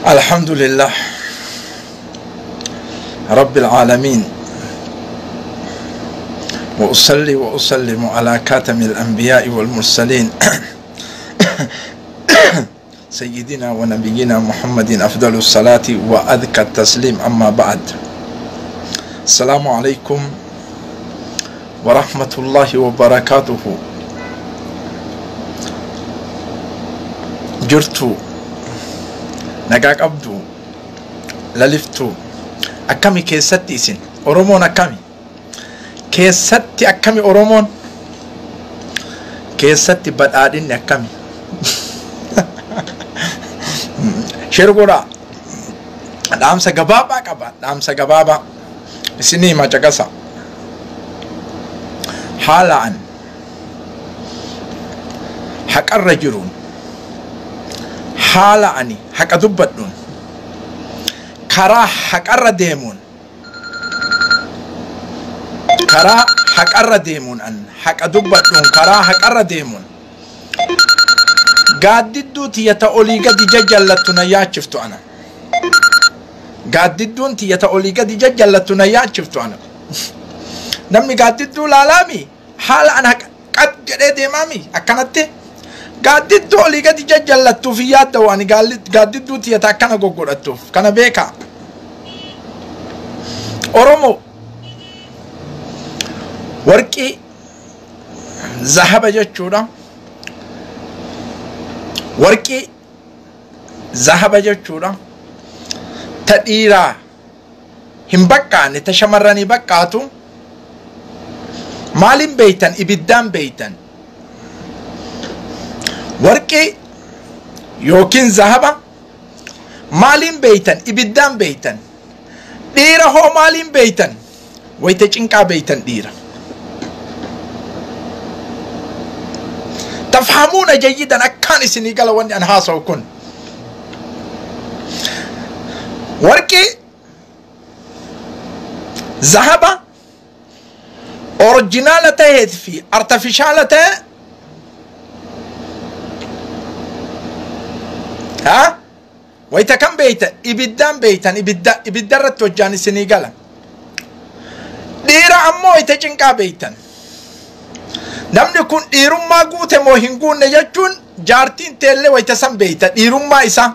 الحمد لله رب العالمين، وأصلي وأسلم على كاتم الأنبياء والمرسلين سيدنا ونبينا محمد أفضل الصلاة وأذكى التسليم. أما بعد، السلام عليكم ورحمة الله وبركاته. جرتو نجاك أبدو للفتو أكمي كيستي إسن أرومون أكمي كيستي أكمي أرومون كيستي بدأدين أكمي شرقورا دامسا غبابا قبا دامسا غبابا إسني ما جكسا حالا حق الرجلون haala ani haqa dubbadhuun karaa haqarra deemuun an haqa dubbadhuun karaa haqarra deemuun gaaddidduu tiyyata olii gadi jajjallattu na yaachiftu ana gaaddidduun tiyyata olii gadi jajjallattu na yaachiftu ana namni gaaddidduu laalaami haala an haqa qad jedhee deemaami akkanatti gaaddidduu olii gadi jajjallattuuf yaadda waan gaaddidduu tiyyata akkana goggodhattuuf kana beekaa. Oromoo warqii zahaba jechuudha. Warqii zahaba jechuudha. Ta dhiiraa hin baqqaane ta shamarranii baqqaatu maaliin beeytan? Ibiddaan beeytan. Warqii yookiin zahaba maaliin beeytan? Ibiddaan beeytan. Dhiira hoo maaliin beeytan? Wayita cinqaa beeytan dhiira. Tafhamuuna jayyidan akkaan isinii gala wanni an haasa'u kun. Warqii zahaba orjinaala ta'eet fi artifishaala ta'e ها ويتا كم بيتا إبدان بيتان إبدا رت وجان السنغال ديرا أمو يتجنكا بيتان نمني كون ديرم ما قوت مو هنقون نجتون جارتين تلي ويتا سم بيتا ديرم ما إسا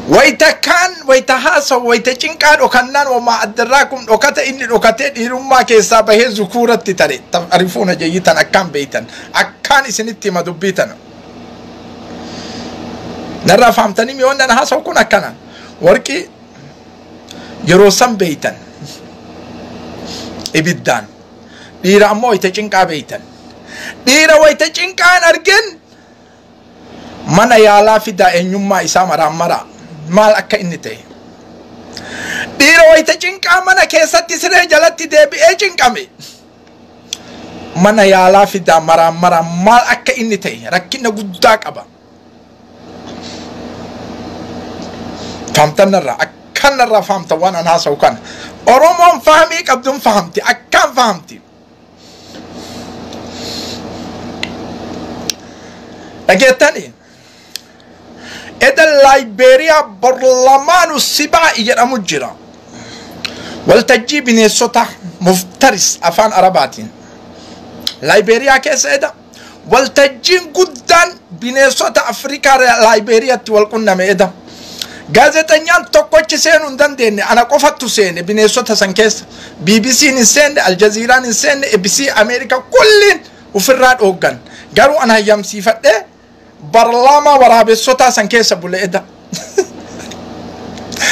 ويتا كان ويتا هاسا ويتا جنكا وكنان وما أدراكم وكتا إني وكتا ديرم ما كيسا به ذكورة تتري تعرفون جيدا أكان بيتان أكان إسنتي ما دبيتان نرى فهمتني ميون أنا هاسو كنا كنا وركي يروسم بيتن إبدان ديرا مو يتجنكا بيتن ديرا ويتجنكا أرجن من يالا في دا إن يوم ما إسام رامرا مال أكا إنتي ديرا ويتجنكا من كيسة تسرع جلتي دبي إجنكا مي من يالا في دا مرا مال أكا إنتي ركنا قداك أبا فهمتنا الرا أكن الرا فهمت وانا ناس وكان أرومون فهمي قبضون فهمتي أكن فهمتي أجيتني إذا لايبيريا برلمان السباع يجرى مجرى والتجيب نيسوتا مفترس أفان أرباتين لايبيريا كيس إذا والتجين قدان بنيسوتا أفريقيا لايبيريا تولكونا ميدا gaazexenyaan tokkochi seenuu hin dandeenye ana qofattu seene bineensota san keessa BBC'n hin seenne Aljazeeraan hin seenne ABC Ameerikaa kulliin ofirraa dhooggan garuu ana hayyamsiifadhee barlaamaa waraabessotaa san keessa bule eda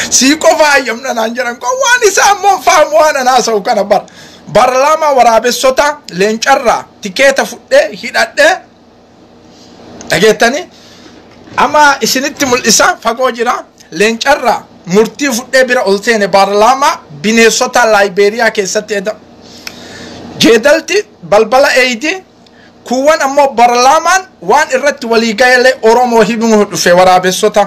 sii qofa hayyamna naan jedhan kun waan isaa ammoo fahamu waan ana haasa'u kana bara barlaamaa waraabessotaa leencarraa tikeeta fudhee hidhadhee dhageettanii amma isinitti mul'isa fagoo jira leencarraa murtii fudhee bira ol seene baarlaamaa bineensota laayibeeriyaa keessatti eda jeedalti balbala eeydi kuuwwan ammoo baarlaamaan waan irratti walii galee Oromoo himuu dhufe waraabessota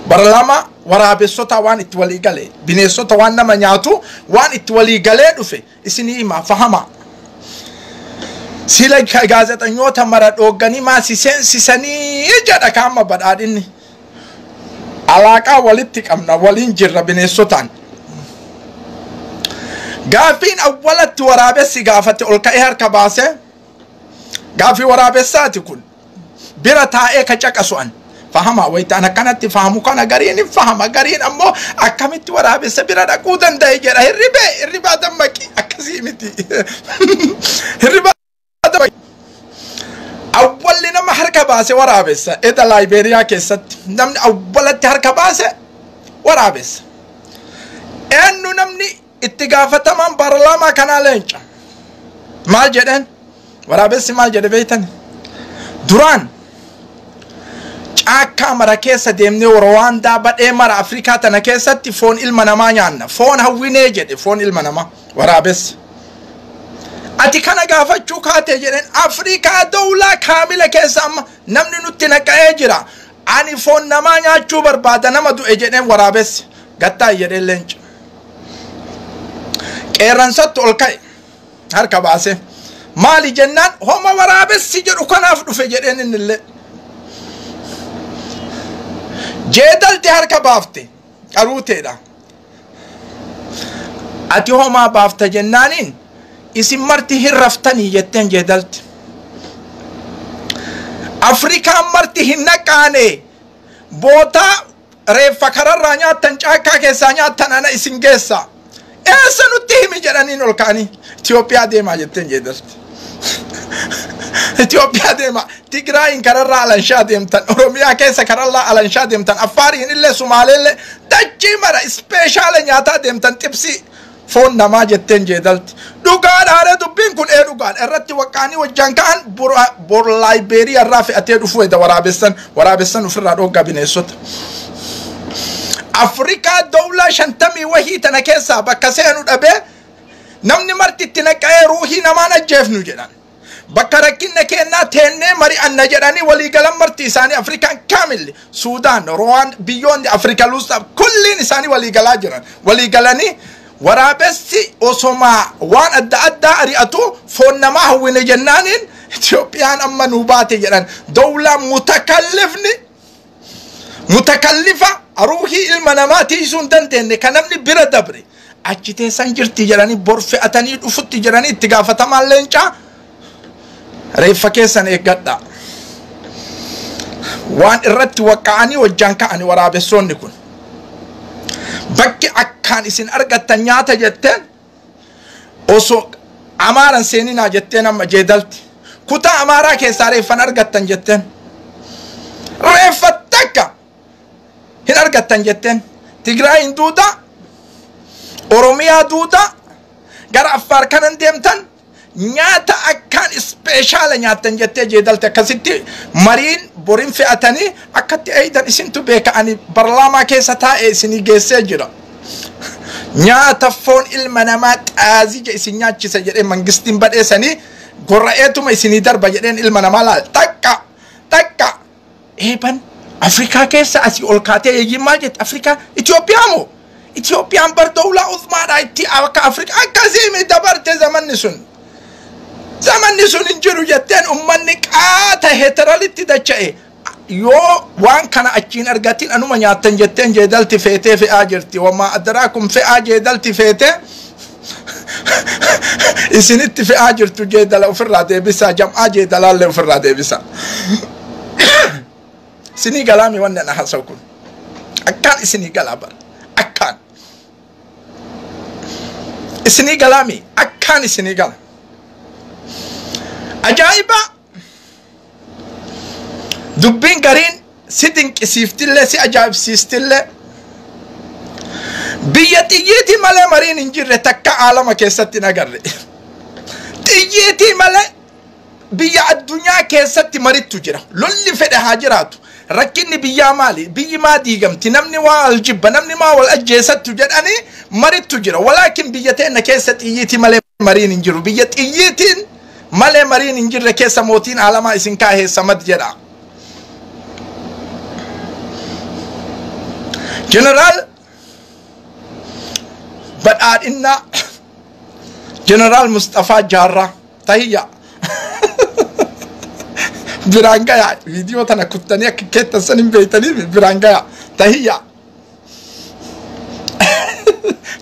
baarlaamaa waraabessota waan itti walii galee bineensota waan nama nyaatu waan itti walii galee dhufe isinii hima fahama. Sila gaazexanyoota mara dhoogganii maasi seensisanii jedha kaama badhaadhinni. Alaaqaa walitti qabna waliin jirra bineensotaan. Gaaffiin awwalatti waraabessi gaafate ol ka'ee harka baasee gaaffii waraabessaati kun bira taa'ee ka caqasu'an. Fahama wayitaan akkanatti fahamu kana gariin hin fahama gariin ammoo akkamitti waraabessa bira dhaquu danda'e jedha hirribee hirribaa dammaqi akkasii miti hirribaa dammaqi. Awwalli nama harka baase waraabessa eda Laayibeeriyaa keessatti namni awwalatti harka baase waraabessa. Eenyu namni itti gaafatamaan baarlaamaa kanaa leenca maal jedheen waraabessi maal jedhe beeytani duraan caakkaa mara keessa deemnee Rwaandaa badhee mara Afrikaa tana keessatti foon ilma namaa nyaanna foon hawwinee jedhe foon ilma namaa waraabessi. Ati kana gaafachuu kaatee jedheen Afrikaa dawlaa kaamila keessa amma namni nutti naqa'ee jira ani foon namaa nyaachuu barbaada nama du'e jedheen waraabessi gattaa jedheen leenca. Qeerransatti ol ka'e harka baase maali jennaan homa waraabessi jedhu kanaaf dhufe jedheen innillee. Jeedalti harka baafte qaruuteedha. Ati homaa baafta jennaaniin isin marti hin raftanii jetteen jeedalti. Afrikaan marti hin naqaane bootaa reeffa kararraa nyaattan caakkaa keessaa nyaattan ana isin geessa. Eessa nutti himi jedhaniin ol ka'anii Itoophiyaa deemaa jetteen jeedalti. Itoophiyaa deema Tigraayin kararraa alanshaa deemtan Oromiyaa keessa kararraa alanshaa deemtan Affaariin illee Sumaaleellee dachii mara ispeeshaala nyaataa deemtan xibsii foon namaa jetteen jeedalti. Dhugaadhaare dubbiin kun ee dhugaadha irratti waqqaanii wajjaan ka'an bor Laayibeeriyaa irraa fe'atee dhufuu eda waraabessan waraabessan ofirraa dhooggaa bineensota. Afrikaa dawlaa 50 wahii tana keessaa bakka seenu dhabee namni marti itti naqa'ee ruuhii namaan ajjeefnu jedhan. Bakka rakkinna kennaa teennee mari'anna jedhanii waliigalan marti isaanii Afrikaan kaamilli Suudaan, Ruwaan, biyyoonni Afrikaa luusaa kulliin isaanii waliigalaa jiran. Waliigalanii waraabessi osomaa waan adda addaa ari'atu foon namaa hawwine jennaaniin Itoophiyaan amma nuu baate jedhan. Dawlaa mutakallifni mutakallifa ruuhii ilma namaa tiisuu hin dandeenye kan namni bira dabre achi teessan jirti jedhanii bor fe'atanii dhufutti jedhanii itti gaafatamaan leencaa reeffa keessan eeggadha. Waan irratti waqqa'anii wajjaan ka'anii waraabessoonni kun. Bakki akkaan isin argattan nyaata jetteen osoo Amaaran seeninaa jetteen amma jeedalti. Kutaa Amaaraa keessaa reeffan argattan jetteen. Reeffa takka hin argattan jetteen. Tigraayin duuda, Oromiyaa duuda, gara Affaar kanan deemtan nyaata akkaan ispeeshaala nyaattan jettee jeedalte akkasitti mariin borin fe'atanii akkatti eeydan isintu beeka ani barlaamaa keessa taa'e isinii geessee jira. Nyaata foon ilma namaa xaazija isin nyaachisa jedhee mangistiin badheessanii gorra'eetuma isinii darba jedheen ilma namaa laal takka takka eeban Afrikaa keessa asii ol kaatee eeyyiin maal jette Afrikaa Itoophiyaa moo Itoophiyaan bar dawlaa uzmaadhaa itti akka Afrikaa akkasii dabarte zamanni sun. Zamanni sun hin jiru jetteen ummanni qaata heteralitti dacha'e yoo waan kana achiin argatiin anuma nyaattan jetteen jeedalti feetee fe'aa jirti wamaa adraakum fe'aa jeedalti feetee isinitti fe'aa jirtu jeedala ofirraa deebisaa jam'aa jeedalaallee ofirraa deebisaa. Isinii galaami wanni ana haasa'u kun akkaan isinii galaa bara akkaan isinii galaami akkaan isinii gala. Ajaa'iba dubbiin gariin si dinqisiiftillee si ajaa'ibsiistillee biyya xiyyiitii malee mariin hin jirre takka aalama keessatti hin agarre. Xiyyiitii malee biyya addunyaa keessatti marittu jira. Lolli fedhe haa jiraatu. Rakkinni biyyaa maali? Biyyi maa diigamti? Namni waa wal jibba, namni maa wal ajjeesattu jedhanii marittu jira. Walaakin biyya teenna keessa xiyyiitii malee mariin hin jiru. Biyya xiyyiitiin malee mariin hin jirre keessa mootiin aalamaa isin kaahee samad jedha. Jeneraal badhaadhinnaa Jeneraal Mustafaa Jaarraa tahiyya. Biraan gayaa viidiyoo tana kuttanii akka keettan san hin beeytanii biraan gayaa tahiyyaa.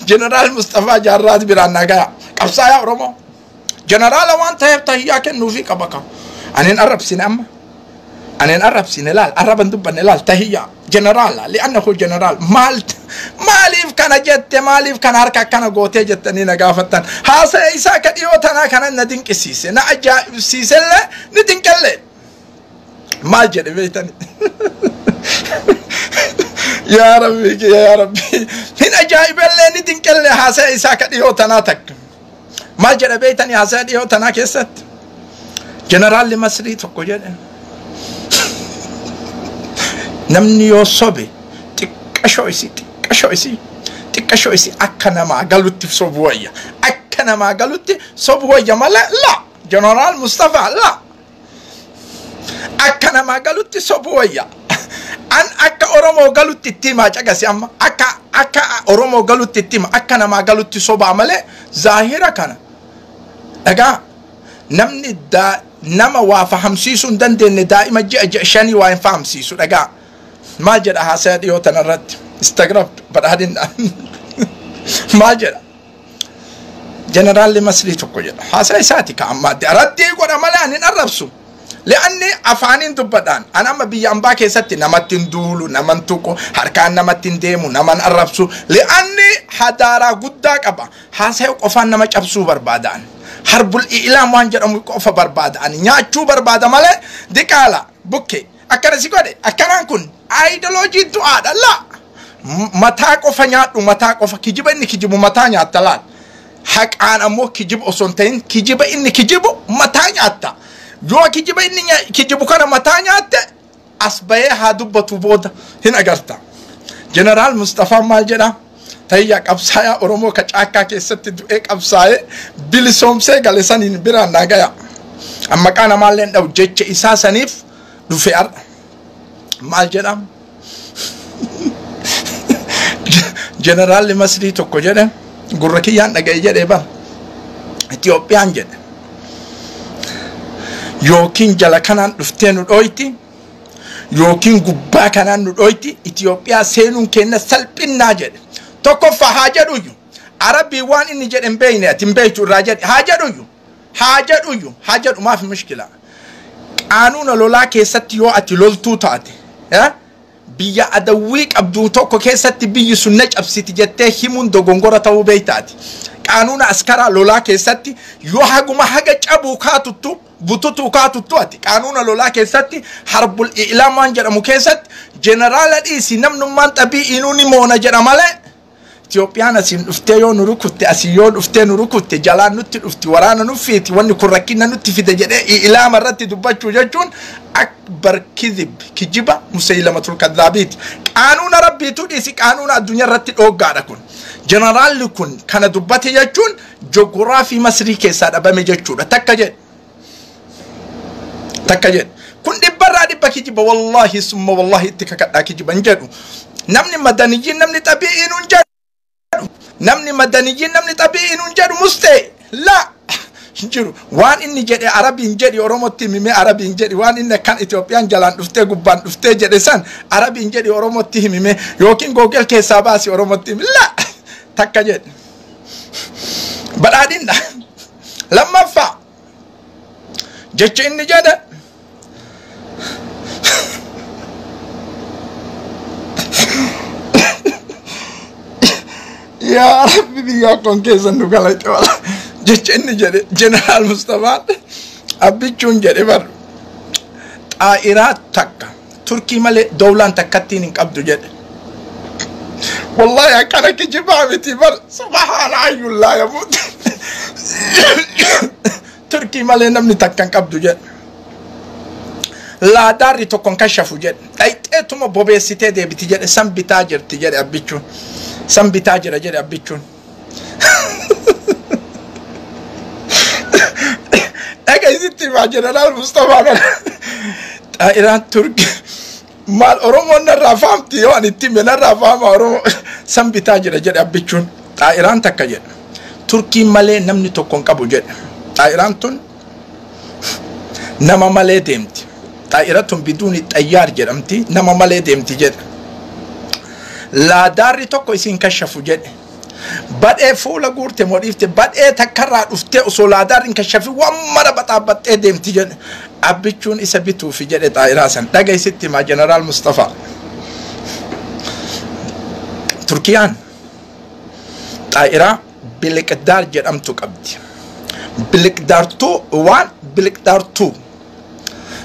Jeneraal Mustafaa Jaarraati biraan naa gayaa. Qabsaayaa Oromoo. Jeneraala waan ta'eef tahiyyaa kennuufii qaba kan. Ani hin arrabsine amma. Ani hin arrabsine laal arraban dubbanne laal tahiyyaa. Jeneraala li'annahu jeneraal maal maaliif kana jette maaliif kana harka akkana gootee jettanii na gaafattan. Haasa'e isaa ka dhiyoo tanaa kana na dinqisiise na ajaa'ibsiisellee ni dinqellee. Maal jedhe beeytani? Yaa Rabbi kiyya yaa Rabbi. Hin ajaa'ibellee ni dinqellee haasa'e isaa ka dhiyoo tanaa takka. Maal jedhe beeytani haasa'e dhiyoo tanaa keessatti? Jeneraalli Masrii tokko jedhe. Namni yoo sobe xiqqashoo isii xiqqashoo isii xiqqashoo isii akka namaa galutti sobu wayya. Akka namaa galutti sobu wayya malee la Jeneraal Mustafaa la. Akka namaa galutti sobu wayya. An akka Oromoo galutti itti himaa caqasi amma akka akka Oromoo galutti itti hima akka namaa galutti sobaa malee zaahira kana. Dhagaa namni nama waa fahamsiisuu hin dandeenye daa'ima ji'a ji'a shanii waa hin fahamsiisu dhagaa. Maal jedha haasaya dhiyoo tanarratti? Instagram badhaadhinna. Maal jedha? Jeneraalli Masrii tokko jedha. Haasaya isaati ka ammaatti. Raddii godha malee ani hin arrabsu. Li'anni afaaniin dubbadhaan an amma biyya ambaa keessatti namatti hin duulu, naman tuqu, harkaan namatti hin deemu, naman arrabsu. Li'anni hadaaraa guddaa qaba. Haasaya qofaan nama cabsuu barbaadaan. Harbul i'laam waan jedhamu qofa barbaadaan. Nyaachuu barbaada malee diqaala bukke. Akkana si godhe akkanaan kun aayidoloojii du'aadha la. Mataa qofa nyaadhu mataa qofa kijiba inni kijibu mataa nyaatta laal. Haqaan ammoo kijiba osoo hin ta'in kijiba inni kijibu mataa nyaatta. Yoo kijiba inni kijibu kana mataa nyaatte as bahee haa dubbatu booda hin agarta. Jeneraal Mustafaa maal jedha? Tahiyyaa qabsaayaa Oromoo ka caakkaa keessatti du'ee qabsaa'ee bilisoomsee gale saniin biraan naa gaya. Amma maqaa namaallee hin dha'u jecha isaa saniif dhufe har'a. Maal jedha? Jeneraalli Masrii tokko jedhe gurra kiyyaan dhaga'e jedhee bara. Itiyoophiyaan jedhe. Yookiin jala kanaan dhuftee nu dhooyti yookiin gubbaa kanaan nu dhooyti Itiyoophiyaa seenuun kenna salphinnaa jedhe. Tokkoffaa haa jedhuyyu. Arabii waan inni jedhe hin beekne ati hin beektu irraa jedhe haa jedhuyyu. Haa jedhuyyu. Haa jedhu maaf mushkila. Qaanuuna lolaa keessatti yoo ati loltuu taate biyya adawwii qabdu tokko keessatti biyyi sun na cabsiti jettee himuun dogongora ta'uu beektaati. Qaanuuna askaraa lolaa keessatti yoo haguma haga cabuu kaatuttu bututuu kaatuttu ati qaanuuna lolaa keessatti harbul i'laam waan jedhamu keessatti jeneraala dhiisi namnummaan xabii'inuu ni moona jedha malee Itiyoophiyaan asiin dhuftee yoo nu rukutte asii yoo dhuftee nu rukutte jalaan nutti dhufti waraana nu fiiti wanni kun rakkina nutti fide jedhee i'laama irratti dubbachuu jechuun akbar kizib kijiba Musaylamatul Kadhaabiiti. Qaanuuna rabbiitu dhiisi qaanuuna addunyaa irratti dhooggaadha kun. Jeneraalli kun kana dubbate jechuun joogiraafii Masrii keessaa dhabame jechuudha. Takka jedhe. Takka jedhe. Kun dhibbarraa dhibba kijiba wallaahi summa wallaahi itti kakadhaa kijiba hin jedhu. Namni madaniyyiin namni xabii'iin hin jedhu. Namni madaniyyiin namni xabii'iin hin jedhu mustee la hin jiru. Waan inni jedhe Arabiin jedhi Oromootti himime Arabiin jedhi waan inni akkan Itiyoophiyaan jalaan dhuftee gubbaan dhuftee jedhe san Arabiin jedhi Oromootti himime yookiin Googel keessaa baasi Oromootti himi la takka jedhe. Badhaadhinna. Lammaffaa jechi inni jedhe yaa Rabbi biyyaa kun keessa nu galate wala. Jecha inni jedhe Jeneraal Mustafaan abbichuun jedhe bar xaa'iraa takka Turkii malee dowlaan takkattiin hin qabdu jedhe. Wallahi akkana kijibaa miti bar subhaana hayyullaa yamuut. Turkii malee namni takka hin qabdu jedhe. Laadaarri tokko hin kashafu jedhe. Dhayxeetuma bobeessitee deebiti jedhe san bitaa jirti jedhe abbichuun. San bitaa jira jedhe abbichuun. Dhaga isitti himaa Jeneraal Mustafaa kana. Xaa'iraan Turkii maal Oromoon narraa fahamti yoo ani itti hime narraa fahama Oromoo san bitaa jira jedhe abbichuun. Xaa'iraan takka jedhe. Turkiin malee namni tokko hin qabu jedhe. Xaa'iraan tun nama malee deemti. Xaa'iratun biduuni xayyaar jedhamti, nama malee deemti jedhe. Laadaarri tokko isin kashafu jedhe. Badhee fuula guurte moo dhiifte, badhee takkarraa dhuftee osoo laadaarri hin kashafin waan mara baxaabbaxxee deemti jedhe. Abbichuun isa bituufi jedhe xaa'iraa san. Dhagaisitti himaa Jeneraal Mustafaa. Turkiyaan xaa'iraa Biliqdaar jedhamtu qabdi. Biliqdaartuu waan Biliqdaartuu.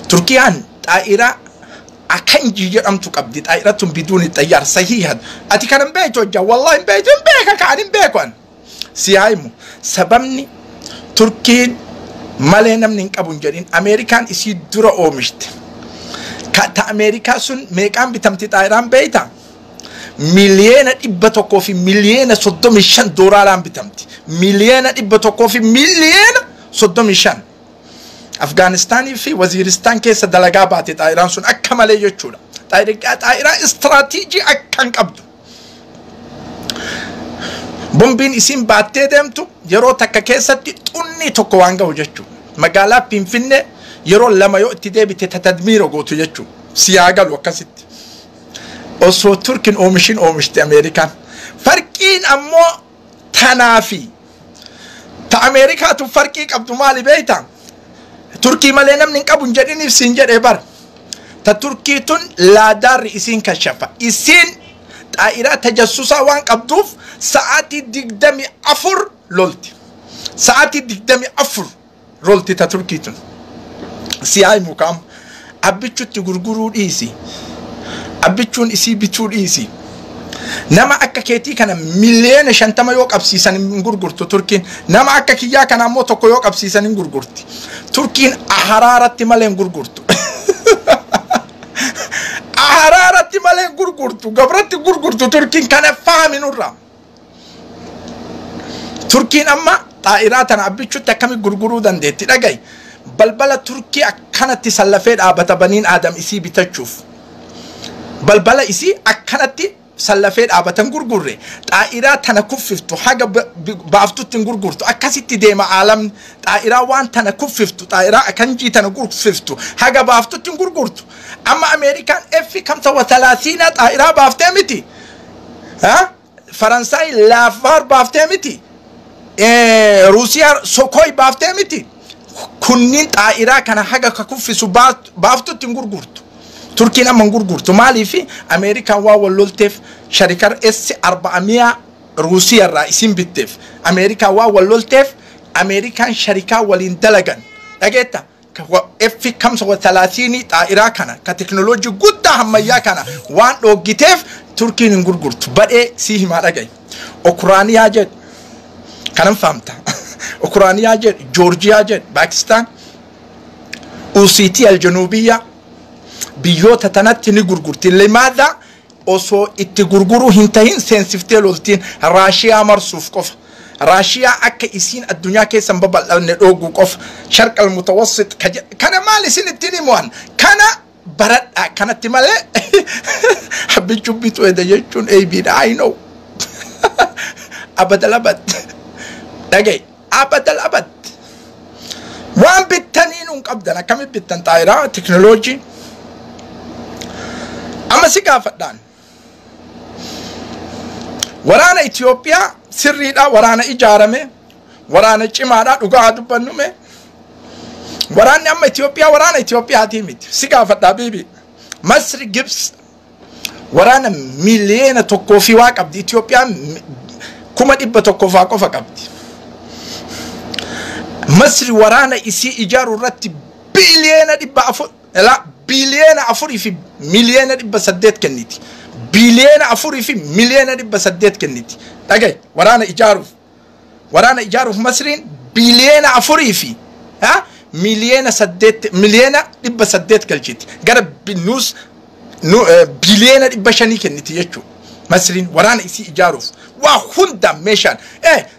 Turkiyaan xaa'iraa Akanji jedhamtu qabdi. Xaa'ira tun biduuni xayyaar sahihan. Ati kana hin beektu hojjaa, wallahi hin beektu, hin beeka kaan hin beeku an. Si haa himu. Sababni Turkiin malee namni hin qabu hin jedhin, Ameerikaan isii dura oomishte. Ka ta Ameerikaa sun meeqaan bitamti xaa'iraan beektaa? 135,000,000 doolaaraan bitamti. 135,000,000. Afgaanistaanii fi Waziiristaan keessa dalagaa baate xaa'iraan sun akka malee jechuudha. Xaa'iraa istiraatiijii akka hin qabdu. Bombiin isiin baattee deemtu yeroo takka keessatti xunni tokko waan gahu jechuudha. Magaalaa Finfinnee yeroo lama yoo itti deebite tatadmiira gootu jechuudha. Siyaa galu akkasitti. Osoo Turkiin oomishin oomishte Ameerikaan. Farqiin ammoo tanaa fi ta Ameerikaatu farqii qabdu maali beektaa? Turkii malee namni hin qabu hin jedhiniif siin jedhee bara. Ta Turkii tun laadaarri isiin kashafa. Isiin xaa'iraa tajassusaa waan qabduuf sa'aatii 24 lolti. Sa'aatii 24 lolti ta Turkii tun. Si haa himu kaam. Abbichutti gurguruu dhiisi. Abbichuun isii bituu dhiisi. Nama akka keetii kana 50,000,000 yoo qabsiisan hin gurgurtu Turkiin. Nama akka kiyyaa kana ammoo tokko yoo qabsiisan hin gurgurti. Turkiin aharaaratti malee hin gurgurtu. Aharaaratti malee hin gurgurtu. Gabratti gurgurtu Turkiin, kana fahami nurraa. Turkiin amma xaa'iraa tana abbichutti akkamitti gurguruu dandeetti dhagayi. Balbala Turkii akkanatti sallafee dhaabata baniin Aadam isii bitachuuf. Balbala isii akkanatti sallafee dhaabatan gurgurre. Xaa'iraa tana kuffiftu haga baaftutti hin gurgurtu. Akkasitti deema aalamni. Xaa'iraa waan tana kuffiftu, xaa'iraa akanjii tana kuffiftu haga baaftutti hin gurgurtu. Amma Ameerikaan F 35 xaa'iraa baaftee miti. Faransaay Laafaar baaftee miti. Ruusiyaa Sokoy baaftee miti. Kunniin xaa'iraa kana haga ka kuffisu baaftutti hin gurgurtu. Turkiin amma hin gurgurtu. Maaliif? Ameerikaan waan wal lolteef, sharikar S 400 Ruusiyaa irraa isin bitteef. Ameerikaan waan wal lolteef, Ameerikaan sharikaa waliin dalagan. Dhageetta? F 35 xaa'iraa kana ka teknooloojii guddaa ammayyaa kana waan dhoggiteef Turkiin hin gurgurtu. Badhee sii himaa dhagaye. Ukuraaniyaa jedhu. Kanan fahamta. Ukuraaniyaa jedhu, Joorjiyaa jedhu, Paakistaan, UCT Aljanuubiyyaa biyyoota tanatti ni gurgurti. Limaadha osoo itti gurguruu hin tahin seensiftee loltiin Raashiyaa marsuuf qofa. Raashiyaa akka isiin addunyaa keessa hin babal'anne dhooguu qofa. Sharqal mutawassit kana maal isin ittiin himuan? Kana baradhaa kanatti malee abbichuu bituu eda jechuun eebiidha. I know. Abadal abad. Dhagaye. Abadal abad. Waan bittanii nun qabdan akkamitti bittan xaayiraa teknooloojii? Amma si gaafadhaan. Waraana Itoophiyaa sirriidha, waraana ijaarame, waraana cimaadha, dhugaa dubbannume. Waraanni amma Itoophiyaa waraana Itoophiyaatii miti. Si gaafadhaa biibi. Masri, Gibs waraana 1,000,000 fi waa qabdi. Itoophiyaan 100,000 faa qofa qabdi. Masri waraana isii ijaaru irratti 400,000,000, la 4,800,000,000 kenniti. 4,800,000,000 kenniti. Dhagaye, waraana ijaaruuf. Waraana ijaaruuf Masriin 4,800,000,000 galchiti. Gara nuus 500,000,000 kenniti jechuudha. Masriin waraana isii ijaaruuf waa hunda meeshaan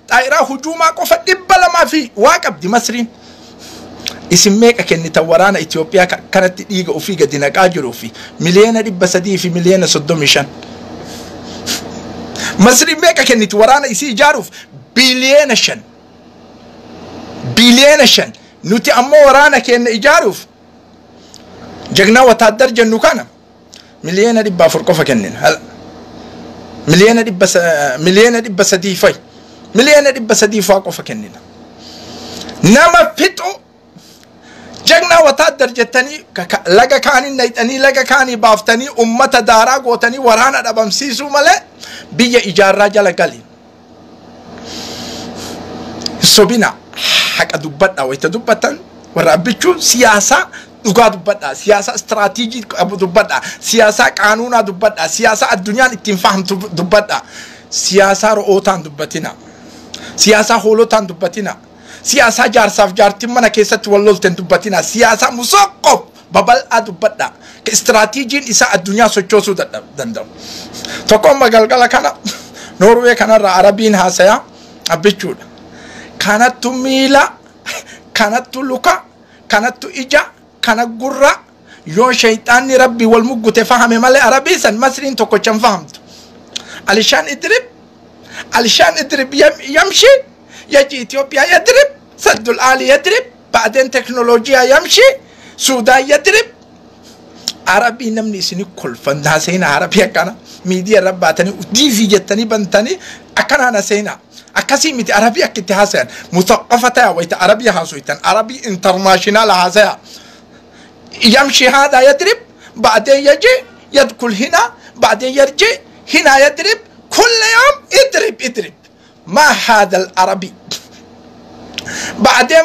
xaa'iraa hujuumaa qofa 200 fi waa qabdi Masriin. Isin meeqa kennitan waraana Itoophiyaa kanatti dhiiga ofii gadi naqaa jiruu fi 335,000,000? Masriin meeqa kenniti waraana isii ijaaruuf? 5,000,000,000. 5,000,000,000. Nuti ammoo waraana keenya ijaaruuf Jagnaa wataaddar jennu kana 400,000 qofa kennina. 300,000 fa'i. 300,000 faa qofa kennina. Nama fixu jagnaa wataaddar jettanii laga kaanii nayxanii laga kaanii baaftanii ummata daaraa gootanii waraana dhabamsiisuu malee biyya ijaarraa jala gali. Sobina haqa dubbadha wayita dubbatan warra abbichuu siyaasaa dhugaa dubbadha, siyaasa istiraatiijii qabu dubbadha, siyaasa qaanuunaa dubbadha, siyaasa addunyaan ittiin fahamtu dubbadha. Siyaasaa ro'ootaan dubbatina, siyaasaa hoolotaan dubbatina, siyaasaa jaarsaaf jaartiin mana keessatti wal lolteen dubbatina, siyaasaa musoqqoof babal'aa dubbadha. Istiraatiijiin isaa addunyaa sochoosuu danda'u. Tokko amma galgala kana Noorwee kanarra Arabiin haasayaa abbichuudha. Kanattu miila, kanattu luka, kanattu ija, kana gurra. Yoo shayxaanni rabbi wal muggute fahame malee Arabii san Masriin tokkochan fahamtu. Alishaan idrib, alishaan idrib yamshi, yaji Itoophiyaa yadrib, saddul aali yadrib, ba'deen teknooloojiyaa yamshi, Suudaan yadrib. Arabii namni isini kolfan haasayina Arabii akkana miidiyaa irra baatanii diivii jettanii bantanii akkanaan haasayina. Akkasii miti Arabii akka itti haasayan mutaqqafa ta'aa wayita Arabii haasoytan Arabii intarnaashinaala haasaya. يمشي هذا يضرب بعدين يجي يدخل هنا بعدين يرجع هنا يضرب كل يوم يضرب يضرب. ما هذا العربي؟ بعدين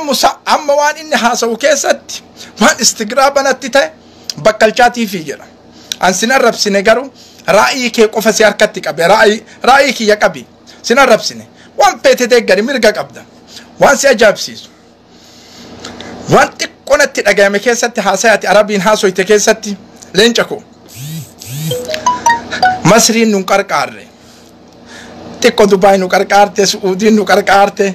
أما وان إني هاسو كيست وان استقرابنا تتاي بكالشاتي في جرا أن سنرب سنغارو رأيي كي قفا سياركتك أبي رأيي كي يكبي سنرب سنة وان بيتي تيجري مرقا أبدا وان سيجاب سيسو وان تقونت dhagayame keessatti haasayati Arabiin haasoyte keessatti leenca koo Masriin nun qarqaarre, xiqqoo Dubaay nu qarqaarte, Su'uudiin nu qarqaarte,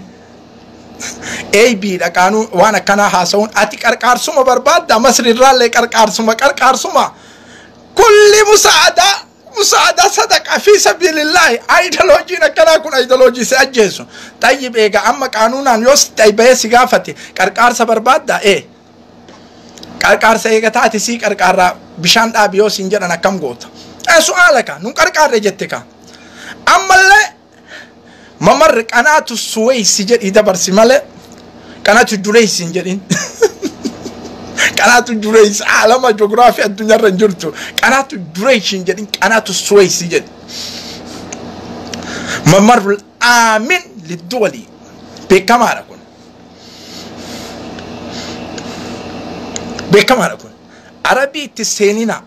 ABdha qaanuu waan akkanaa haasa'uun ati qarqaarsuma barbaadda Masriirraallee qarqaarsuma qarqaarsuma kulli musaadaa musaadaa sadaqa fi sabiilillaahi. Aayidoloojiin akkanaa kun aayidoloojii si ajjeesu. Xayyib eega amma qaanuunaan yoo si xayyibee si gaafate qarqaarsa barbaadda ee qarqaarsa eega taate sii qarqaarraa bishaan dhaabi yoo siin jedhan akkam goota? Su'aala ka nun qarqaarre jette ka ammallee mamarri qanaatu Suweysi jedhii dabarsi malee qanaatu Jureysi hin jedhin. Qanaatu Jureysi alama joogiraafii addunyaarra hin jirtu. Qanaatu Jureysi hin jedhin, qanaatu Suweysi jedhi. Mamarru aamin lidduwalii beekamaadha kun. Beekamaadha kun. Arabii itti seenina.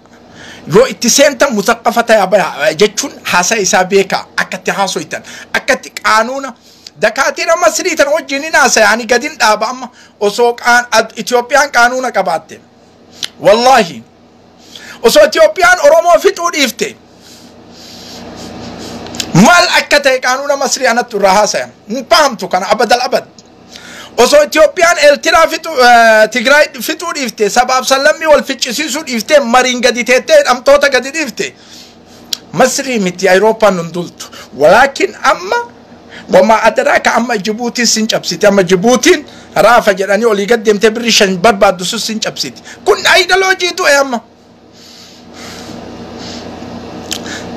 Yoo itti seentan mutaqqafa ta'aa bayaa jechuun haasaa isaa beekaa akka itti haasoytan akka itti qaanuuna dakaatira Masrii tan wajjin hin haasaya ani gadin dhaaba amma osoo Itoophiyaan qaanuuna qabaatte wallaahi osoo Itoophiyaan Oromoo fixuu dhiifte maal akka ta'e qaanuuna Masrii anattu irraa haasaya hin fahamtu kana abadal abad. Osoo Itoophiyaan Eertiraa fixuu Tigraay fixuu dhiifte sabaaf sallammii wal ficcisiisuu dhiifte mariin gadi teettee hidhamtoota gadi dhiifte Masrii miti Awurooppaan nun dultu. Walaakin amma wamaa adraaka amma Jibuutiin sin cabsite amma Jibuutiin raafa jedhanii olii gad deemtee birri 5 barbaaddu sun sin cabsite. Kun aayidoloojii du'e amma.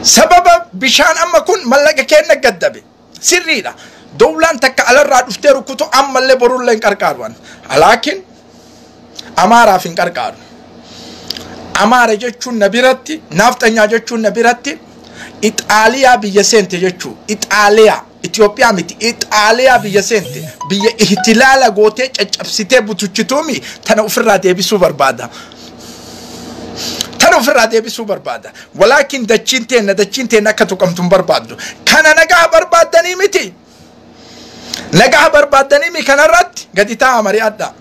Sababa bishaan amma kun mallaqa keenya gaddabe sirriidha. Dowlaan takka alarraa dhuftee rukutu ammallee borullee hin qarqaaru. Alaakin Amaaraaf hin qarqaaru. Amaara jechuun na biratti, naafxanyaa jechuun na biratti, Ixaaliyaa biyya seente jechuu. Ixaaliyaa Itoophiyaa miti, Ixaaliyaa biyya seente. Biyya ihtilaala gootee caccabsitee butuchituumi tana ofirraa deebisuu barbaada. Tana ofirraa deebisuu barbaada. Walaakin dachiin teenna akka tuqamtu hin barbaaddu. Kana nagaa barbaaddanii miti. Nagaa barbaaddanii mi kanarratti gadi taa'a mari'adha.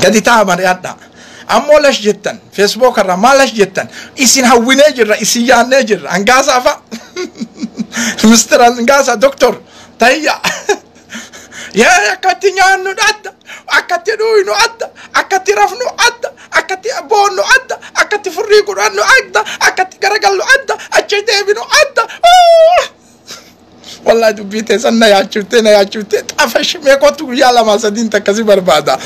Gadi taa'a mari'adha. Ammoo lash jettan Facebook irraa maal lash jettan isin hawwinee jirra isin yaannee jirra hangaasaa fa'a. Mr. Hangaasaa Doktor Tayya. Yaa akkatti nyaannu adda, akkatti dhuynu adda, akkatti rafnu adda, akkatti boonnu adda, akkatti furrii godhannu adda, akkatti garagallu adda, achi deebinu adda. Wallahi dubbii teessan na yaachiftee na yaachiftee xafash meeqootu guyyaa 2 3 takkasi barbaada.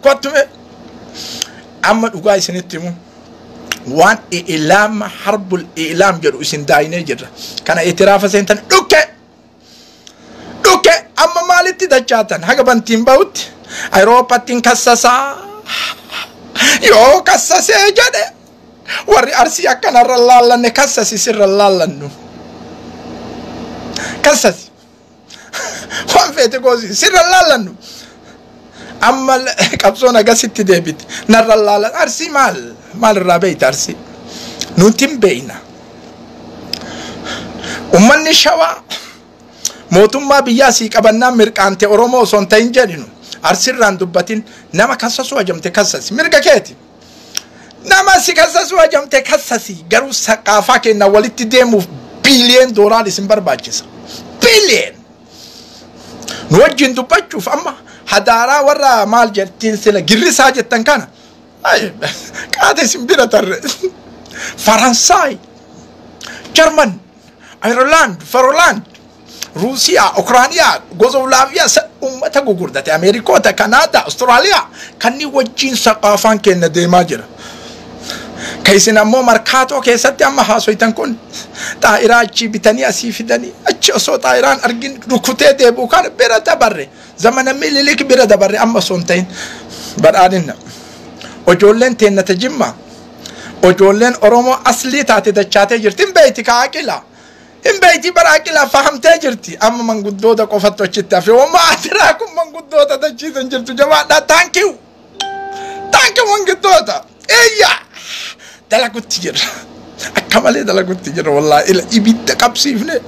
Kottume amma dhugaa isinitti himu waan ilaama harbul ilaam jedhu isin daayinee jirra. Kana itiraafa seentan dhukke dhukke amma maalitti dachaatan haga bantiin bahutti Awurooppaattiin kassasaa yoo kassasee jedhe warri Arsii akkanarra laallanne kassasi sirra laallannu kassasi waan feete goosi sirra laallannu amma qabsoon agasitti deebite narra laallan Arsii maal maal irraa beeyta Arsii nuti hin beeyna. Ummanni Shawaa mootummaa biyyaa sii qabannaan mirqaante Oromoo osoo hin ta'in jedhinu Arsirraan dubbatin nama kassasuu hajamte kassasi mirga keeti. Nama si kassasuu hajamte kassasi garuu saqaafaa kenna walitti deemuuf biiliyeen doolaar isin barbaachisa. Biiliyeen! Nu wajjin dubbachuuf amma hadaaraa warra maal jettiin sila girrisaa jettan kana qaata isin bira tarre. Faransaay, Jarman, Ayirlaand, Faroland, Ruusiyaa, Ukrainiyaa, Gozolaaviyaa uummata gugurdate Ameerikoota, Kanaadaa, Awustiraaliyaa kanneen wajjin saqaafaan kenna deemaa jira. Ka isin ammoo markaatoo keessatti amma haasoytan kun xaa'iraa achii bitanii asii fidanii achi osoo xaa'iraan argin rukutee deebi'u kan bira dabarre zamana Mililik bira dabarre amma osoo hin ta'in badhaadhinna. Ijoolleen teennata Jimmaa ijoolleen Oromoo aslii taate dachaatee jirti hin beeyti ka aqila. Hin beeyti bara aqila fahamtee jirti amma manguddoota qofattu achitti hafe wamma atiraa kun manguddoota dachiisan jirtu jabaadhaa thank you thank you manguddoota eeyya dalagutti jirra akka malee dalagutti jirra wallaahi ila ibidda qabsiifne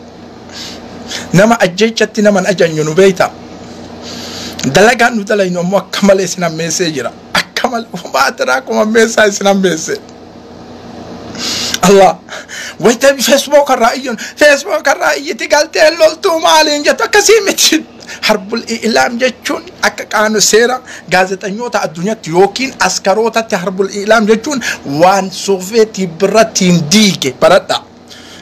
nama ajjechatti naman ajanyu nu beeyta dalagaan nu dalaynu ammoo akka malee isin hammeessee jira akka malee wamma atiraa kun hammeessaa isin hammeesse. Allah wayita Facebook irraa iyyun Facebook irraa iyyiti galtee loltuu maaliin jettu akkasii miti. Harbul ilaam jechuun akka qaanu seera gaazexanyoota addunyaatti yookiin askarootatti harbul ilaam jechuun waan Soviyetii birattiin diige baradha.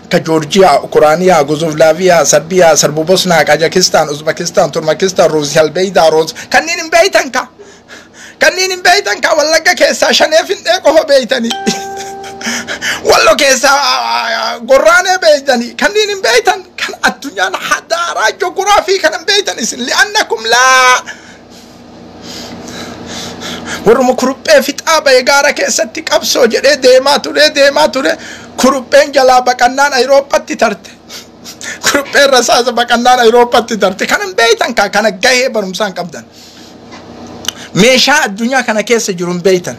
Akka Joorjiyaa, Ukuraaniyaa, Gozovlaaviyaa, Sarbiyaa, Sarbubosnaa, Kajakistaan, Uzbekistaan, Turmakistaan, Ruusiyal Beeydaa, Roos kanneen hin beeytan ka. Kanneen hin beeytan ka Wallagga keessaa shanee findhee qofa beeytanii. Wallo keessaa gorraanee beeytanii kanneen hin beeytan kan addunyaan hadaaraa joogiraafii kan hin beeytan isin li'annakum laa warruma kuruphee fixaa ba'e gaara keessatti qabsoo jedhee deemaa ture kurupheen jalaa baqannaan Awurooppaatti tarte kurupheen rasaasa baqannaan Awurooppaatti tarte kan hin beeytan kaa kana gahee barumsaan qabdan meeshaa addunyaa kana keessa jiru hin beeytan.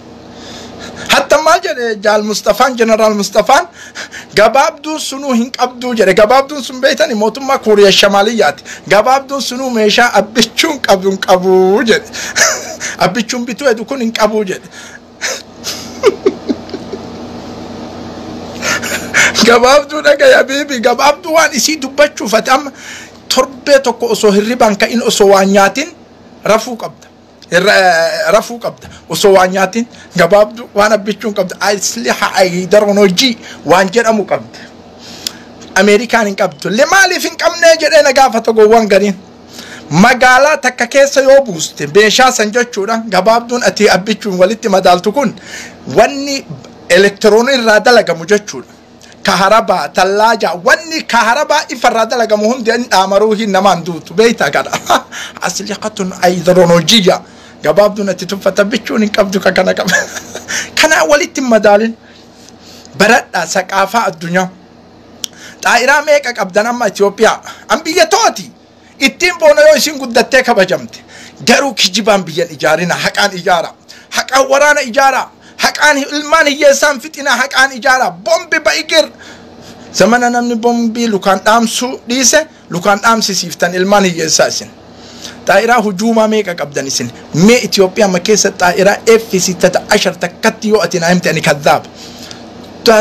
Hatta maal jedhe Jaal Mustafaan Jeneraal Mustafaan gabaabduun sunuu hin qabduu jedhe gabaabduun sun beeytani mootummaa Kuuriyaa Shamaaliyyaati gabaabduun sunuu meeshaa abbichuun qabdu hin qabuu jedhe abbichuun bituu hedu kun hin qabuu jedhe gabaabduu dhagaye habiibi gabaabduu waan isii dubbachuuf ati amma torbee tokko osoo hirribaan ka'in osoo waan nyaatin rafuu qabda. Rafuu qabda osoo waan nyaatin gabaabduu waan abbichuun qabda asliha aydaroonojii waan jedhamu qabda. Ameerikaan hin qabdu le maaliif hin qabnee jedhee na gaafata gowwaan gariin. Magaalaa takka keessa yoo buuste meeshaa san jechuudha gabaabduun ati abbichuun walitti madaaltu kun wanni elektiroonii irraa dalagamu jechuudha. Kaharabaa, tallaajaa, wanni kaharabaa ifarraa dalagamu hundi inni dhaamaruu hin namaan duutu beeyta kana. Asliqatun aydaroonojiyya gabaabduun ati tuffata bichuun hin qabdu ka kana qaba. Kanaa walitti hin madaalin baradhaa saqaafaa addunyaa. Xaa'iraa meeqa qabdan amma Itoophiyaa? An biyya tooti. Ittiin boona yoo isin guddattee kabajamte. Garuu kijibaan biyyan ijaarina haqaan ijaara. Haqaan waraana ijaara. Haqaan ilmaan hiyyeessaan fixina haqaan ijaara. Bombi ba'igir. Zamana namni bombii lukaan dhaamsuu dhiise lukaan dhaamsisiiftan ilmaan hiyyeessaa isin. Xaa'iraa hujuumaa meeqa qabdan isin? Mee Itoophiyaa ma keessa xaa'iraa F-16 takkatti yoo ati naa himte ani kadhaaba.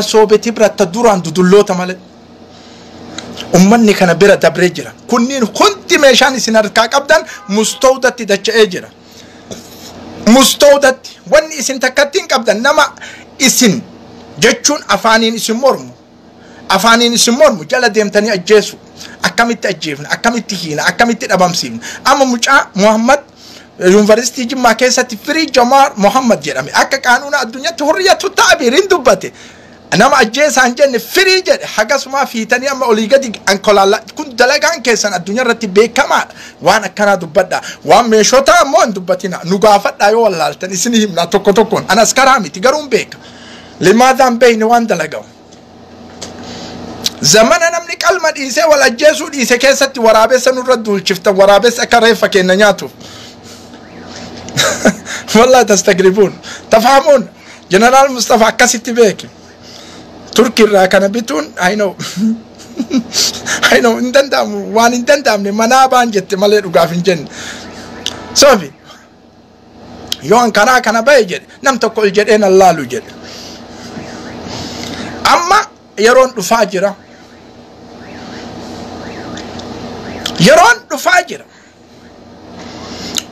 Soobeti biratta duraan dudulloota malee. Ummanni kana bira dabree jira. Kunniin hundi meeshaan isin harkaa qabdan mustawdatti dacha'ee jira. Mustawdatti wanni isin takkatti hin qabdan nama isin jechuun afaaniin isin mormu. Afaaniin isin mormu jala deemtanii ajjeesu. Akkamitti ajjeefna, akkamitti hiina, akkamitti dhabamsiifna. Amma mucaa Muhammad Yuunivarsiitii Jimmaa keessatti free Jawaar Muhammad jedhame. Akka qaanuuna addunyaatti hurriyatu ta'abiiriin dubbate. Nama ajjeesaan jenne free jedhe. Hagasumaa fiitanii amma olii gadi ankolaalla. Kun dalagaan keessan addunyaa irratti beekamaadha. Waan akkanaa dubbadha. Waan meeshota ammoo hin dubbatina. Nu gaafadhaa yoo wallaaltan isinii himna tokko tokkoon. Anas karaa miti garuu hin beeka. Limaadhaan beeyne waan dalagamu. Zamana namni qalma dhiisee wal ajjeesuu dhiise keessatti waraabessa nurra duulchiftan, waraabessa akka reeffa keenya nyaatuuf. Wallahi tastagribuun. Tafaamuun. Jeneraal Mustafa akkasitti beeki. Turkiirraa kana bituun I know. I know hin danda'amu, waan hin danda'amne manaa baan jette malee dhugaaf hin jenne. Sofi yoo an karaa kana bahe jedhe nam tokko ol jedhee nan laalu jedhe. Amma yeroon dhufaa jira. Yeroon dhufaa jira.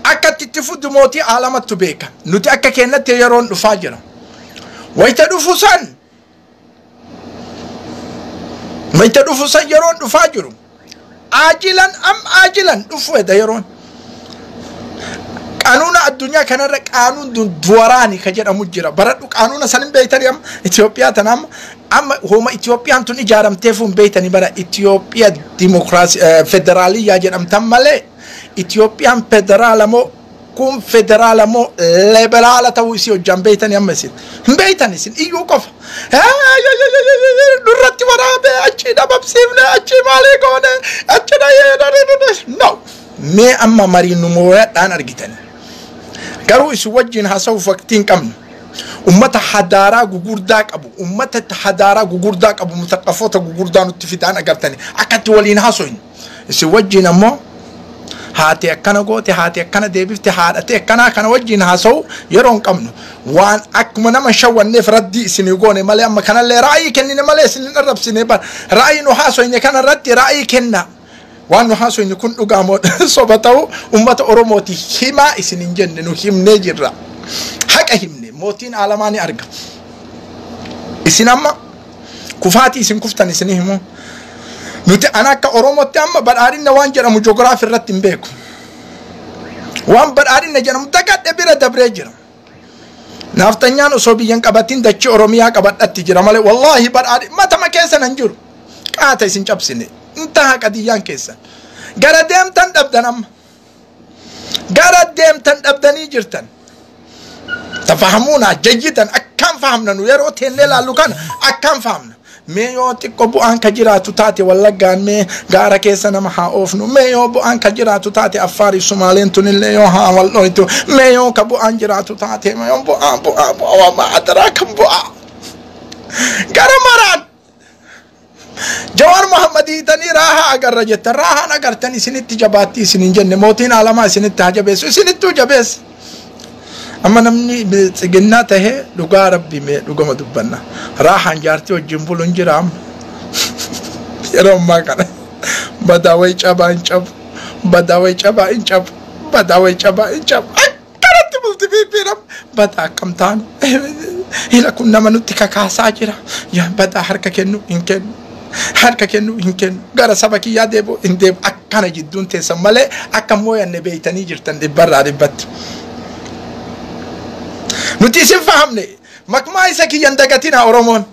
Akka itti fuddu mootii aalamattu beeka. Nuti akka keenyatti yeroon dhufaa jira. Wayita dhufu san, wayita dhufu san yeroon dhufaa jiru. Aajilan am aajilan dhufu edha yeroon. Qaanuuna addunyaa kanarra qaanuun duwaraani ka jedhamu jira. Baradhu qaanuuna san hin beeytanii amma Itoophiyaa tana amma hooma Itoophiyaan tun ijaaramteef hin beeytanii bara Itoophiyaa dimokiraasii federaaliyyaa jedhamtan malee Itoophiyaan federaala moo kun federaala moo liberaala ta'uu isii hojjaan beeytanii amma isin hin beeytan isin iyyuu qofa. Nurratti waraabee achii dhabamsiifne achii maalii goone achi dhayee no. Mee amma marii nu mooyadhaan argitanii. Garuu isin wajjin haasa'uuf waqtii hin qabnu. Ummata hadaaraa gugurdaa qabu, ummata hadaaraa gugurdaa qabu, mutaqafoota gugurdaa nutti fidaan agartanii akkatti waliin haasofnu. Isin wajjin ammoo haati akkana goote, haati akkana deebifte, haadhatee akkanaa kana wajjin haasa'u yeroo hin qabnu. Waan akkuma nama shawwanneef raddii isinii goone malee amma kanallee ra'ayii kennine malee isin hin arrabsine bara. Ra'ayii nu haasofne kana irratti ra'ayii kenna. Waan nu haasofne kun dhugaa moo soba ta'u ummata Oromooti himaa isin hin jenne, nu himnee jirra. Haqa himne mootiin aalamaa ni arga. Isin amma kufaatii isin kuftan isinii himu. Nuti ana akka Oromootti amma badhaadhina waan jedhamu joogiraafii irratti hin beeku. Waan badhaadhina jedhamu dagadhe bira dabree jira. Naaftanyaan osoo biyyan qabatin dachii Oromiyaa qabadhatti jira malee wallaahi badhaadhi matama keessa nan jiru. Qaata isin cabsine. Intaha qadiyyaan keessan. Gara deemtan dhabdan amma. Gara deemtan dhabdanii jirtan. Tafahamuuna jayyidan akkaan fahamna nu yeroo teennee laallu kana akkaan fahamna. Mee yoo xiqqoo bu'aan ka jiraatu taate Wallaggaan mee gaara keessa nama haa oofnu. Mee yoo bu'aan ka jiraatu taate Affaarii Sumaaleen tunillee yoo haa wal dhoytu. Mee yoo ka bu'aan jiraatu taate mee yoo bu'aa bu'aa bu'aa waan adaraa kan bu'aa. Gara maraan. Jawaar Muhammad hiitanii raahaa agarra jettan. Raahaan agartan isinitti jabaatti isin hin jenne. Mootiin aalamaa isinitti haa jabeessu. Isinittuu jabeessa. Amma namni tsiginnaa tahee dhugaa rabbi mee dhugama dubbanna. Raahaan jaartii wajjin bulu hin jira amma. Yeroo ammaa kana badaa wayi cabaa hin cabu. Badaa wayi cabaa hin cabu. Badaa wayi cabaa hin cabu. Akkanatti bulti fiifiidhaam. Badaa akkam taanu. Hila kun nama nutti kakaasaa jira. Badaa harka kennu hin kennu. Harka kennu hin kennu. Gara saba kiyyaa deebi'u hin deebi'u. Akkana jidduun teessan malee akka mooyanne beeytanii jirtan dhibbarraa dhibbatti. Nuti isin fahamne makmaa isa kiyyan dagatina Oromoon.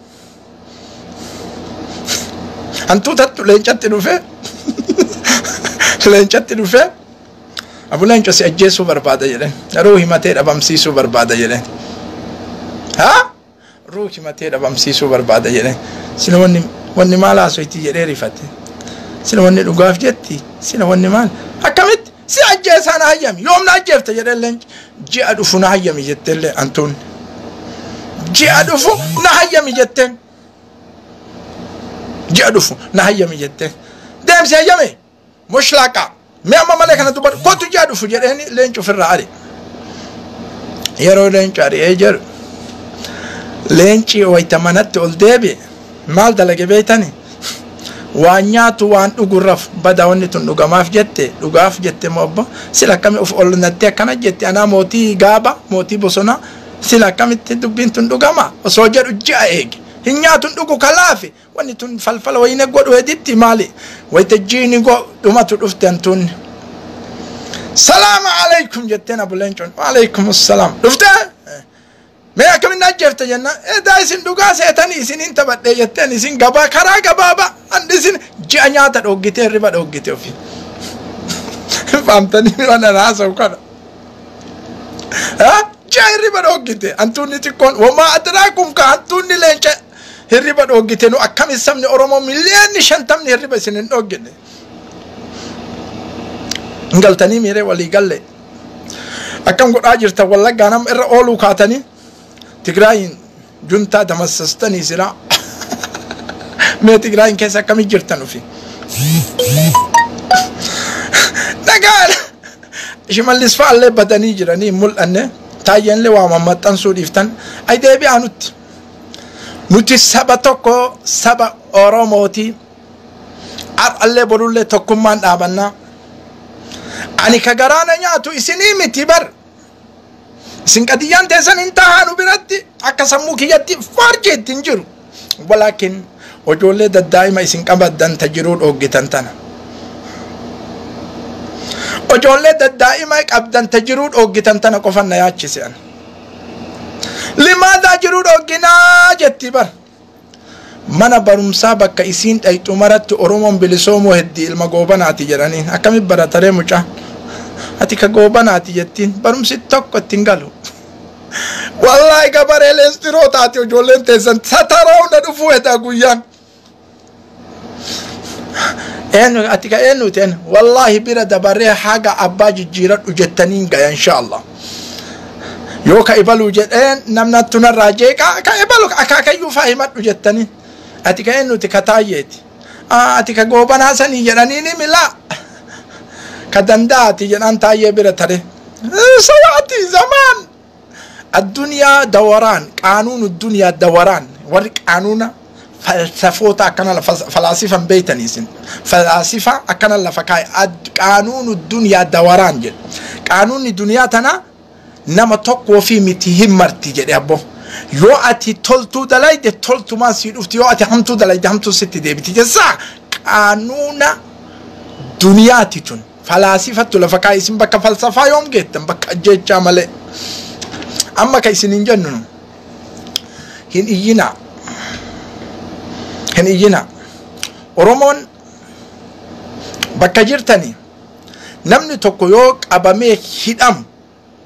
Hantuutattu leencatti dhufee leencatti dhufee abu leenco si ajjeesuu barbaada jedheen. Ruu himatee dhabamsiisuu barbaada jedheen. Haa? Ruu himatee dhabamsiisuu barbaada jedheen. Sila wanni maal haasoyti jedhee rifate. Sila wanni dhugaaf jetti. Sila wanni maal? Akkamitti? Si ajjeesaa na hayyami. Yoom na ajjeefte jedhee leenci. Ji'a dhufu na hayyami jetteellee hantuun. Ji'a dhufu na hayyami jetteen. Ji'a dhufu na hayyami jetteen. Deemsi hayyame. Mushlaaqa. Mee amma malee kana dubbadhu. Kootu ji'a dhufu jedheeni leenci ofirraa ari. Yeroo leenci ari'ee jedhu. Leenci wayita manatti ol deebi'e. Maal dalage beeytani? Waan nyaatu waan dhugu rafu badaa wanni tun dhugamaaf jette dhugaaf jette moo abbo sila akkami of ol nattee akkana jette anaa mootii gaaba mootii bosonaa sila akkamitti dubbiin tun dhugama osoo jedhu ji'a eege hin nyaatu hin dhugu kalaafi wanni tun falfala wayine godhu heditti maali wayita jiini dhumatu dhufte hantuunni Salaama alaikum jetteen Abu Leencoon. Waalaikum salaam. Dhuftee? Mee akkamiin ajjeefte jennaan. Edaa isin dhugaa seetanii isiniin taphadhee jetteen isin gabaa karaa gabaabaa andi isin ji'a nyaata dhoggitee hirriba dhoggite ofii. Faamtanii waan haasa'u kana. Ji'a hirriba dhoggite hantuunni xiqqoon wamaa adraakum ka hantuunni leenca hirriba dhoggite nu akkami sabni Oromoo 50 miliyoonni hirriba isin hin dhoggine. Galtanii miiree walii galle. Akkam godhaa jirta Wallaggaa nama irra ooluu kaatanii Tigraayin juntaa damassastanii silaa. Mee Tigraayin keessa akkamii jirtan ufi? Dhagaan Shimallis fa'aallee badanii jiranii hin mul'anne taayyeenlee waa mammaxxansuu dhiiftan ay deebi'aa nutti. Nuti saba tokko saba Oromooti. Har'allee borullee tokkummaan dhaabannaa. Ani ka garaana nyaatu isinii miti bar. Isin qadiyyaan teessan hin tahaanu biratti akka sammuu kiyyatti farji ittiin jiru. Walaakin ijoollee daddaa'ima isin qabaddan ta jiruu dhooggitan tana. Ijoollee daddaa'ima qabdan ta jiruu dhooggitan tana qofan na yaachise an. Limaadaa jiruu dhoogginaa jetti bar. Mana barumsaa bakka isiin dhayxu maratti Oromoon bilisoomoo heddii ilma goobanaati jedhaniin akkamitti barataree mucaa ati ka goobanaati jettiin barumsi tokko ittiin galu. Wallaahi gabaree leestiroo taate ijoolleen teessan sataraa hunda dhufuu hedaa guyyaan. Eenyu ati ka eenyuti eenyu wallaahi bira dabaree haga abbaa jijjiiradhu jettaniin gaya inshaallah. Yoo ka ibaluu jedheen namnattu narraa jeeqaa ka ibalu akaakayyuu faa himadhu jettaniin. Ati ka eenyuti ka taayyeeti. Ati ka goobanaa sanii jedhaniini milaa. Ka danda'ati jedhaan taayyee bira tare. Sayaati zamaan. Addunyaa dawaraan qaanuun addunyaa dawaraan warri qaanuuna falsafoota akkana falaasifan beeytanii isin falaasifa akkana lafa kaa'e qaanuun addunyaa dawaraan jedhe qaanuunni duniyaa tana nama tokkoo fi miti hin marti jedhe abbo yoo ati toltuu dalayde toltumaan sii dhufti yoo ati hamtuu dalayde hamtuu sitti deebiti jesaa qaanuuna duniyaati tun falaasifattu lafa kaa'e isin bakka falsafaa yoom geettan bakka ajjeechaa malee. Amma ka isin hin jennu hin iyyinaa hin iyyinaa. Oromoon bakka jirtanii namni tokko yoo qabamee hidhamu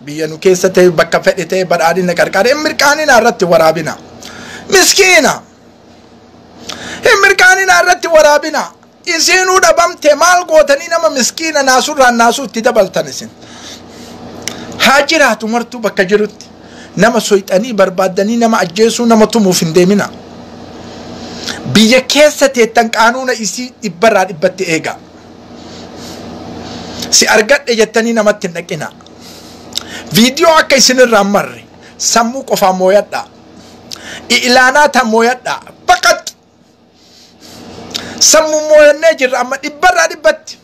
biyya nu keessa ta'e bakka fedhe ta'e badhaadhina qarqaara hin mirqaaninaa irratti waraabina. Miskiina hin mirqaaninaa irratti waraabina. Isinuu dhabamte maal gootanii nama miskiina naasurraan naasuu itti dabaltan isin. Haa jiraatu martuu bakka jirutti nama soyxanii barbaaddanii nama ajjeesuu nama tumuuf hin deemina. Biyya keessa teettan qaanuuna isii dhibbarraa dhibbatti eega. Si argadhe jettanii namatti hin dhaqina. Viidiyoo akka isinirraa hin marre sammuu qofaan mooyadhaa. Ilaanaa tan mooyadhaa. Baqat sammuu mooyannee jirra amma dhibbarraa dhibbatti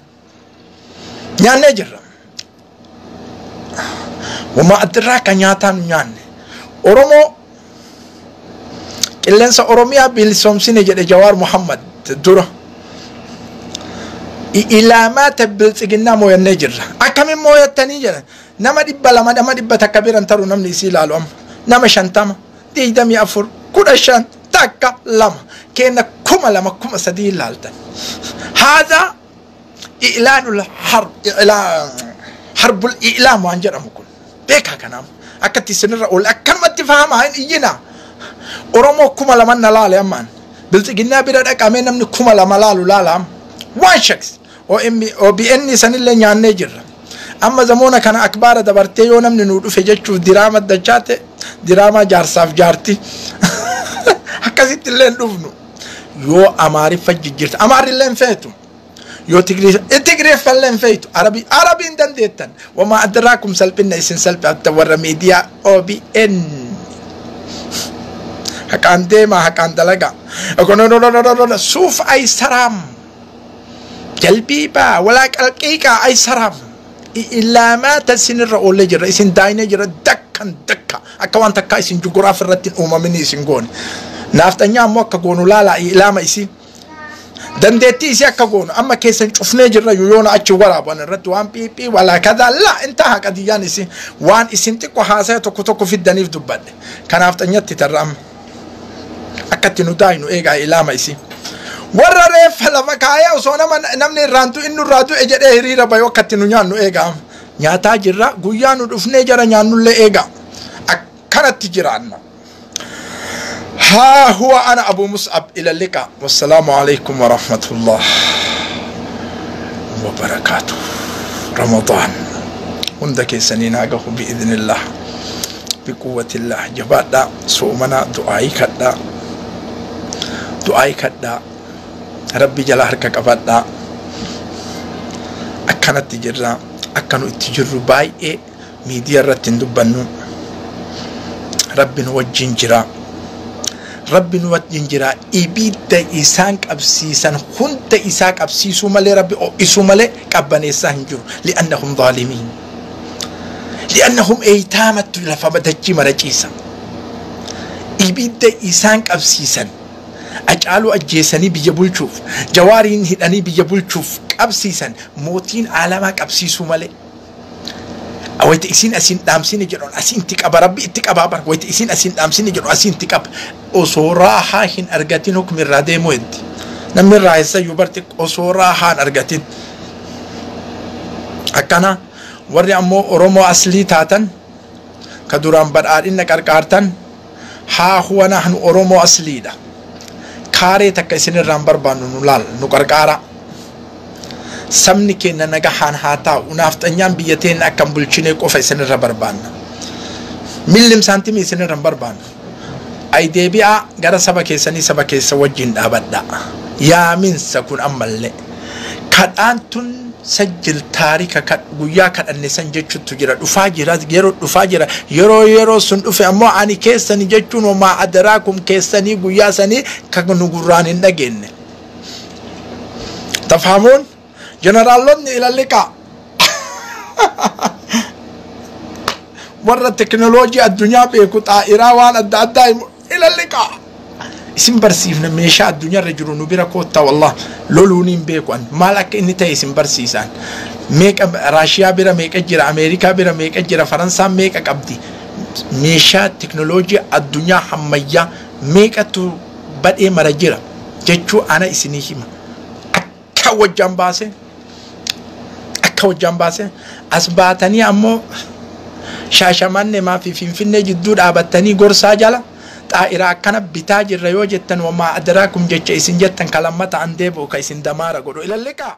nyaannee jirra. Wama addirraa ka nyaataa nu nyaanne. Oromoo qilleensa Oromiyaa bilisoomsine jedhe Jawaar Muhammad dura. Ilaamaata biltsiginnaa mooyannee jirra. Akkamiin mooyattanii jedhan nama 200 nama 100 biran taru namni isii ilaalu amma nama 50 24 15 1 2 kenna 2000 3000 ilaaltan. Haadha ilaanul harb harbul ilaam waan jedhamu kun beekaa kanaaf akkatti isinirra oole akkanumatti fahamaa hin iyyinaa. Oromoo 2000 na laale ammaan biltsiginnaa bira dhaqamee namni 2000 laalu laala amma waan shaks OBN sanillee nyaannee jirra. Amma zamoona kana akbaara dabartee yoo namni nuu dhufe jechuuf diraama dachaate diraamaa jaarsaaf jaarti akkasitti illee hin dhufnu yoo amaariffa jijjiirta amaarrillee hin feetu yoo tigreeffallee hin feetu arabii arabiin dandeettan wamaa adraakum salphinna isin salphatta warra miidiyaa OBN. Haqaan deemaa haqaan dalagaa. Suuf aysaraam. Jalbiibaa walaa qalqiiqaa aysaraam. Ilaamaata isinirra oollee jirra isin daayinee jirra dakkan dakka akka waan takkaa isin juguraaf irratti hin uumamin isin goone. Naafxanyaa ammoo akka goonu laalaa ilaama isii. Dandeettii isii akka goonu amma keessan cufnee jirra yoona achi waraaban irratti waan piiphii walaa kadaa laa intaha qadiyyaan isin waan isin xiqqoo haasaya tokko tokko fiddaniif dubbadhe. Kanaaf xanyatti tarra amma. Akkatti nu daayinu eegaa ilaama isii. Warra reeffa lafa kaayee osoo nama namni irraan du'e inni irraa du'e jedhee hiriira bayoo akkatti nu nyaannu eegaa. Nyaataa jirra guyyaa nu dhufnee jara nyaannullee eegaa. Akkanatti jiraanna. ها هو أنا أبو مصعب، إلى اللقاء والسلام عليكم ورحمة الله وبركاته. رمضان عندك سنين أقه بإذن الله بقوة الله. جبادا صومنا دعائي كدا دعائي كدا ربي جل حركك أبدا. أكنت تجرا أكنوا تجروا باي إيه ميديا رتين دبنو ربي نوجين جرا ربي نوجين جرا إبيد إسان أبسيسان خنت إساك أبسيسو مالي ربي أو إسو مالي كبني سانجر لأنهم ظالمين لأنهم إيتامة لفبدتشي مرجيسا إبيد إسان أبسيسان أجعلوا أجيساني بيجبول شوف جوارين هداني بيجبول شوف أبسيسان موتين عالمك أبسيسو مالي ويت إسين أسين دامسين جرون أسين تك أبا ربي تك أبا بر ويت إسين أسين دامسين جرون أسين تك أب أصوراها هن أرجتين حكم الرادة مويد نمر رئيس يبرتك أصوراها أرجتين أكنا وري أمو أرومو أصلي تاتن كدوران برار إنك أركارتن ها هو نحن أرومو أصلي ده كاري تك إسين الرامبر بانو نلال نكركارا sabni keenya nagahaan haa taa'u naafxanyaan biyya teenya akkam bulchinee qofa isinirra barbaanna. Millim saantimii isinirra hin barbaannu. Ay deebi'aa gara saba keessanii saba keessa wajjin dhaabadha. Yaaminsa kun ammallee. Kadhaan tun sajjil taarika guyyaa kadhanne san jechuutu jira. Dhufaa jira yeroo dhufaa jira yeroo yeroo sun dhufe ammoo ani keessanii jechuun homaa adaraakum keessanii guyyaa sanii kan nu gurraan hin dhageenye. Tafhamuun? Generaalonni ila liqaa warra teknooloojii addunyaa beeku xaa'iraa waan adda addaa ila liqaa isin barsiifna meeshaa addunyaarra jiru nu bira koottaa wallah loluun hin beeku an maal akka inni ta'e isin barsiisaan meeqa Raashiyaa bira meeqa jira Ameerikaa bira meeqa jira Faransaan meeqa qabdi meeshaa teknooloojii addunyaa hammayyaa meeqatu badhee mara jira jechuu ana isinii hima akka wajjaan baase akka wajjaan baase as baatanii ammoo Shaashamannee maafi Finfinnee jidduu dhaabattanii gorsaa jala xaa'iraa akkana bitaa jirra yoo jettan wamaa adaraakum jecha isin jettan kalammata an deebi'u ka isin damaara godhu ilalliqaa.